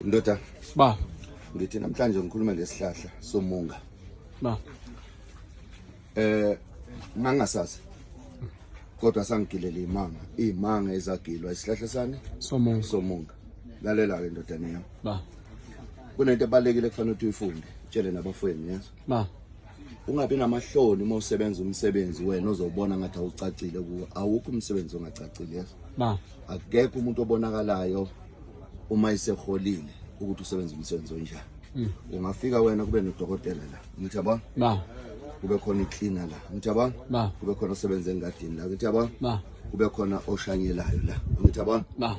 Ndoda, Ba, ngithi namhlanje ngikhuluma ngesihlahla somunga. Ba. Ngangasazi. Kodwa sangigilela imanga, imanga ezagilwa isihlahla sani? Somunga. Somunga. Lalela ke ndodana yami. Ba. Kunento ebalekile kufanele ukuthi uyifunde, tshele nabafowenu yazi. Ba. Ungabi namahloni uma usebenza umsebenzi wena ozobona ngathi awucacile kuwo. Awukho umsebenzi ongacacile yazi. Ba. Akekho umuntu obonakalayo uma iseholile ukuthi usebenza umsebenzi onjani. Ungafika wena kube nodokotela la, ngithi yabona? Ba. Kube khona icleaner la, ngithi yabona? Ba. Kube khona osebenza engadini la, ngithi yabona? Ba. Kube khona oshanyelayo la, ngithi yabona? Ba.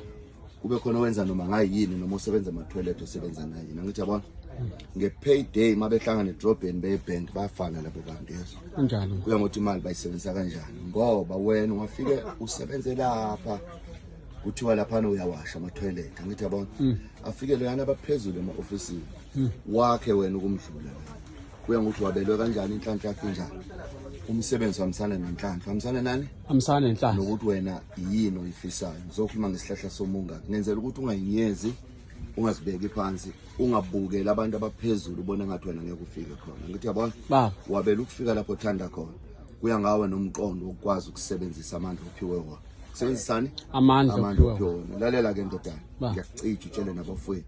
Kube khona owenza noma ngayini noma osebenza ema-toilet osebenza ngayini, ngithi yabona? Nge-payday uma behlangana edrobheni beye ebank bayafana labo bantu yezo. Kunjalo. Kuya ngokuthi imali bayisebenzisa kanjani, ngoba wena ungafike usebenze lapha kuthiwa laphana uyawasha ama-toilet, angithi yabona? Afike leyana abaphezulu ema-ofisini wakhe wena ukumdlula la. Kuya ngokuthi wabelwe kanjani, inhlanhla yakho injani, umsebenzi wahambisana nenhlanhla, uhambisana nani? Hambisana nenhlanhla. Nokuthi wena yini oyifisayo. Ngizokhuluma ngesihlahla somunga, ngenzela ukuthi ungayinyezi, ungazibeki phansi, ungabukeli abantu abaphezulu ubone ngathi wena ngeke ufike khona. Ngithi yabona? Ba. Wabela ukufika lapho othanda khona. Kuya ngawe nomqondo wokukwazi ukusebenzisa amandla ophiwe wona. Kusebenzisani? Amandla amandla ophiwe ophiwe wona. Lalela ke ndodana, Ba. ngiyakucija utshele nabafowenu.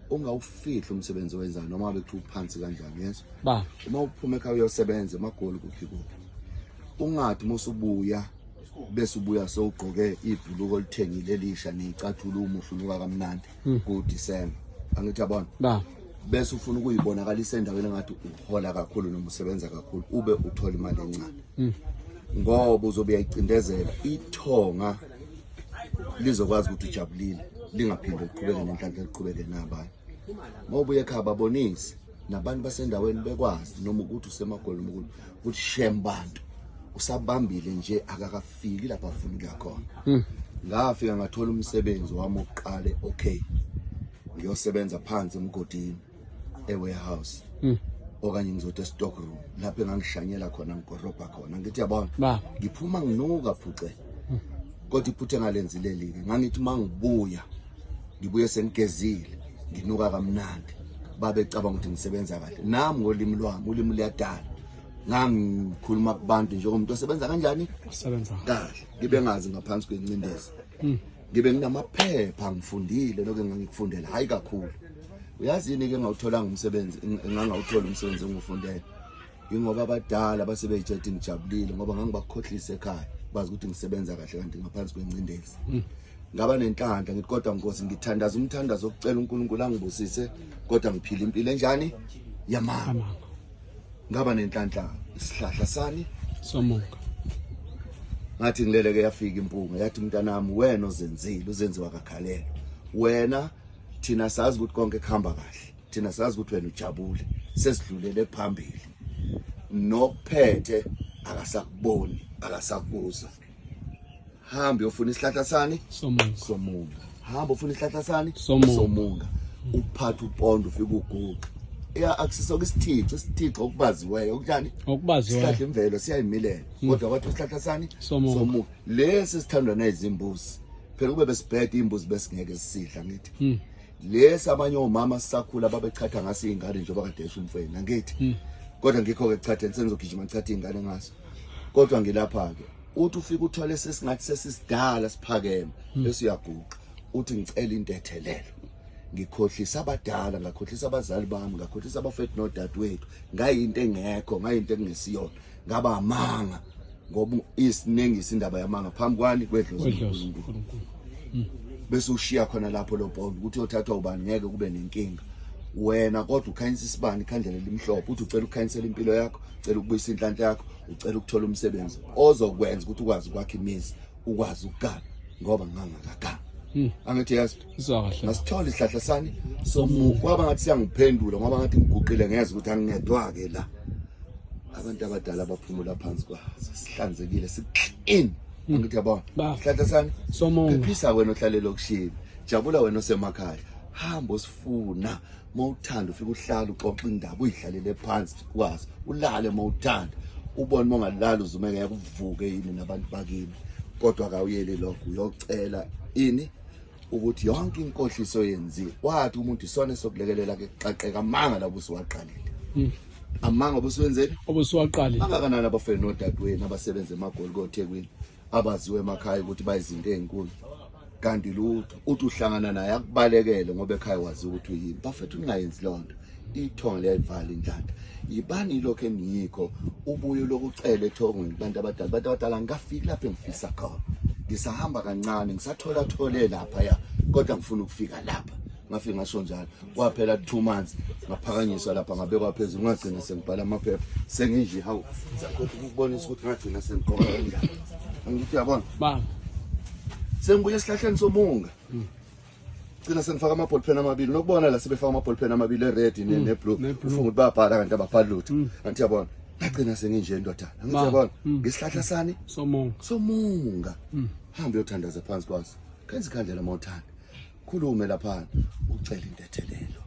Ungawufihli umsebenzi owenzayo noma ngabe kuthiwa uphansi kanjani, yezwa? Ba. Uma uphuma ekhaya uyosebenza emagoli kuphi kuphi, ungathi uma usubuya bese ubuya sewugqoke ibhuluko olithengile elisha neyicathulo umuhle unuka kamnandi ku-December, angithi yabona? Ba. Bese ufuna ukuyibonakalisa endaweni engathi uhola kakhulu noma usebenza kakhulu ube uthola imali encane, ngoba uzobe uyayicindezela ithonga lizokwazi ukuthi ujabulile, lingaphinde liqhubeke nenhlanhla liqhubeke nabanye. Ngoba uye ekhaya babonise nabantu basendaweni bekwazi noma ukuthi usemagoli noma ukuthi shem bantu usabambile nje akakafiki lapha afuna ukuya khona. Ngafika ngathola umsebenzi wami wokuqala, okay, ngiyosebenza phansi emgodini e-warehouse okanye ngizothi e-stock room lapho engangishanyela khona ngigorobha khona, ngithi yabona? Ba. Ngiphuma nginuka phuce, kodwa iphutha engalenzileli-ke ngangithi uma ngibuya ngibuye sengigezile nginuka kamnandi, babecabanga ukuthi ngisebenza kahle nami ngolimi lwami, ulimi luyadala. Ngangikhuluma kubantu njengomuntu osebenza kanjani? Usebenza kahle, ngibe ngazi ngaphansi kwencindezi, ngibe nginamaphepha ngifundile lokho engangikufundela, hayi kakhulu. Uyazi yini ke ngawutholanga umsebenzi, engangawuthola umsebenzi engifundele, ingoba abadala base beyitshela ngijabulile ngoba ngangibakhohlisa ekhaya bazi ukuthi ngisebenza kahle kanti ngaphansi kwencindezi. Ngaba nenhlanhla, ngithi kodwa Nkosi ngithandaza umthandazo wokucela uNkulunkulu angibusise kodwa ngiphila impilo enjani? Yamanga. Amanga. Ngaba nenhlanhla, isihlahla sani? Somunga. Ngathi ngilele ke yafika impunga yathi mntanami wena ozenzile uzenziwa kakhalela wena, thina sazi ukuthi konke kuhamba kahle, thina sazi ukuthi wena ujabule, sesidlulele phambili, nokuphethe akasakuboni akasakuzwa, hamba uyofuna isihlahla sani? Somunga. Somunga. Hamba ufuna isihlahla sani? Somunga. Somunga. Uphatha upondo ufike uguqa ya, akusisoke isithixo, isithixo okubaziweyo okunjani? Okubaziweyo. Isihlahla imvelo siyayimilela, kodwa kwathi isihlahla sani? Somunga. Somunga lesi sithandwa nezimbuzi, phela kube besibhede imbuzi besingeke sisidla, ngithi lesi abanye omama sisakhula babechatha ngaso iy'ngane njengoba kade esho umfwenu, angithi? Kodwa ngikho-ke kuchatheni sengizogijima ngichathe iy'ngane ngaso, kodwa ngilapha-ke uthi ufike uthole sesingathi sesisidala siphakeme, bese uyaguqa uthi ngicela intethelelo, ngikhohlisa abadala, ngakhohlisa abazali bami, ngakhohlisa abafethu nodadewethu, ngayinto engekho, ngayinto ekungesiyona, ngaba amanga, ngoba isinengisa indaba yamanga phambi kwani? Kwedlozi. Kwedlozi. uNkulunkulu. uNkulunkulu. Bese ushiya khona lapho lo bond ukuthi uyothathwa ubani, ngeke kube nenkinga wena, kodwa ukhanyisa isibani, ikhandlela elimhlophe, uthi ucela ukukhanyisela impilo yakho, ucela ukubuyisa inhlanhla yakho, ucela ukuthola umsebenzi ozokwenza ukuthi ukwazi ukwakha imizi, ukwazi ukugana, ngoba ngangakagani, angithi yazi? Izwa kahle. Ngasithola isihlahla sani? Somunga. Kwaba ngathi siyangiphendula, ngoba ngathi ngiguqile ngezwe ukuthi angingedwa-ke la, abantu abadala baphumula phansi kwaso, sihlanzekile, si-clean, angithi yabona? Ba. Sihlahla sani? Somunga. Phephisa wena ohlala elokishini, jabula wena osemakhaya, hamba osifuna mawuthanda, ufike uhlala uxoxa indaba uyihlalele phansi kwazi, ulale mawuthanda, ubone mongalali uzume ngeke uvuke yini nabantu bakini, kodwa kawuyeli lokho, uyocela ini? Ukuthi yonke inkohliso yenziwe. Wathi umuntu isona sokulekelela ke qaqeka amanga labo usuwaqalile. Amanga obusuwenzeni? Obusuwaqalile. Bangakanani abafeni nodadewenu abasebenza eMagoli koThekwini abaziwe emakhaya ukuthi bayizinto ezinkulu. Kanti lutho uthi uhlangana naye akubalekele ngoba ekhaya wazi ukuthi uyini. Bafethu ningayenzi lonto. Ithonga liyayivala inhlanhla. Yibani lokho eniyikho ubuye lokucela ethongweni kubantu abadala. Abantu abadala ngikafiki lapho engifisa khona. Ngisahamba kancane ngisathola thole lapha ya kodwa ngifuna ukufika lapha. Ngafika ngasho njalo kwaphela 2 months ngaphakanyiswa lapha ngabekwa phezulu ngagcina sengibhala amaphepha senginje hawu kodwa ukubonisa ukuthi ngagcina sengigqoka kanjani. Angithi uyabona Baba. Sengibuye esihlahleni somunga. Gcina sengifaka ama-ball pen amabili nokubona la sebefaka ama-ball pen amabili e-red ne-blue ne-blue. Ufunga ukuthi bayabhala kanti ababhali lutho. Angithi uyabona ngagcina senginje ndodana. Angithi Ba. uyabona ngesihlahla sani Somunga. Somunga. Hambe uyothandaza phansi kwaso. Khenza ikhandlela mawuthanda. Khulume laphana ucela intethelelo.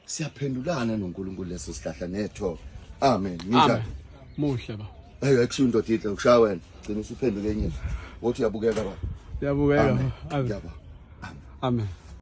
Siyaphendulana noNkulunkulu leso sihlahla netho. Amen. Nginjani? Amen. Muhle ba. Hey akushiyo indoda inhle ukushaya wena. Gcina usuphenduke enye. Wothi uyabukeka baba. Uyabukeka. Amen. Amen. Ngiyabonga. Amen.